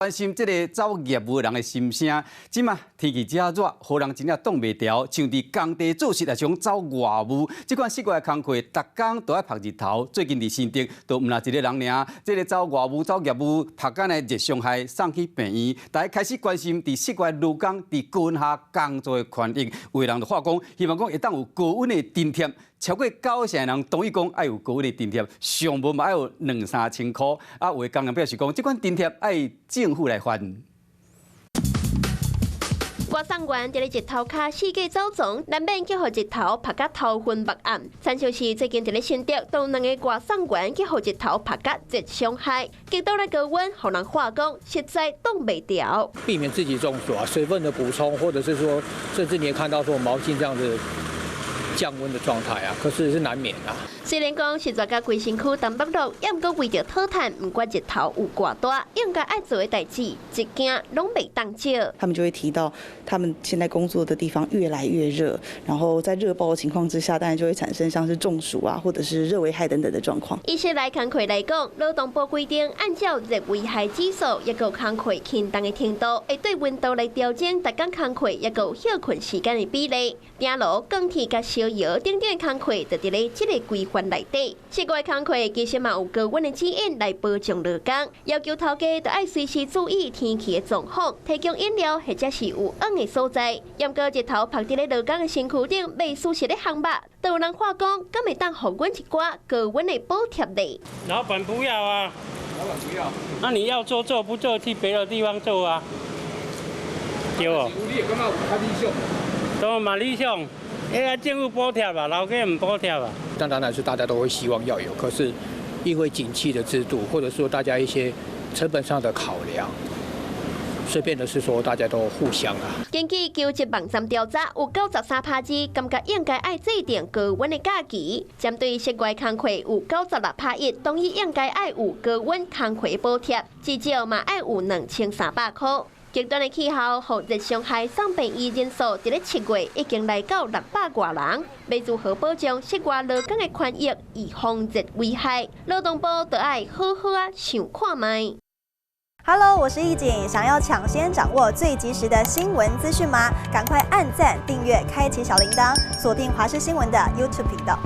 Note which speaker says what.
Speaker 1: 關心這个走業務的人的心聲。這馬天氣遮熱，予人真正擋袂牢。像佇工地做事，也是講走外務，這款室外工課，逐工都愛曝日頭。最近佇新竹，都毋若一个人爾，這个走外務、走業務，曝甲呢熱傷害，送去病院。大家開始關心佇室外勞工佇高溫下工作的權益。有的人就話講，希望講會當有高溫的津貼。超過九成人同意講愛有高溫的津貼，上無嘛愛有兩三千箍。啊，有的工人表示講，這款津貼愛政府來發。
Speaker 2: 外送員佇咧日頭跤四界走傱，難免去予日頭曝甲頭昏目暗。親像是最近佇咧新竹，有兩个外送員去予日頭曝甲熱傷害，極度的高溫，予人話講實在擋袂牢。
Speaker 3: 避免自己中暑啊，水分的補充，或者是說，甚至你也看到說毛巾這樣子降溫的狀態啊，可是是難免啊。
Speaker 2: 雖然講是熱甲規身軀澹目落，猶閣為著討趁，毋管日頭有偌大，應該愛做的代誌，一件攏袂當少。
Speaker 4: 他們就會提到，他們現在工作的地方越來越熱，然後在熱爆的情況之下，當然就會產生像是中暑啊，或者是熱危害等等的狀況。
Speaker 2: 以室內工課來講，勞動部規定，按照熱危害指數，抑閣工課輕重的程度，會對溫度來調整逐工工課抑閣歇睏時間的比例。鼎爐、鋼鐵佮燒窯等等工課，就佇咧這个規範內底。室外工課其實嘛有高溫的指引來保障勞工，要求頭家都愛隨時注意天氣的狀況，提供飲料或者是有囥的所在。毋過日頭曝佇咧勞工的身軀頂，袂舒適的項目，都有人話講，敢會當予阮一寡高溫的補貼咧？
Speaker 5: 老闆不要啊！
Speaker 3: 老闆不要。
Speaker 5: 那你要做做，不做去別的地方做啊？對哦。
Speaker 3: 你會感覺有較理想？
Speaker 5: 都嘛理想。欸，政府補貼啊，老家毋補貼啊。
Speaker 3: 但當然是大家都會希望要有，可是因為景氣的制度，或者說大家一些成本上的考量，所以變得是說大家都互相啊。
Speaker 2: 根據求職網站調查，有93.2%感覺應該愛制定高溫的假期。針對室外工課有96.1%同意應該愛有高溫工課補貼，至少嘛愛有2300箍。極端的氣候，予熱傷害送病院人數，佇咧7月已經來到600外人。欲如何保障室外勞工的權益，預防熱危害？勞動部就愛好好仔想看覓。
Speaker 6: Hello，我是易景，想要搶先掌握最及時的新聞資訊嗎？趕快按讚、訂閱、開啟小鈴鐺，鎖定華視新聞的 YouTube 頻道。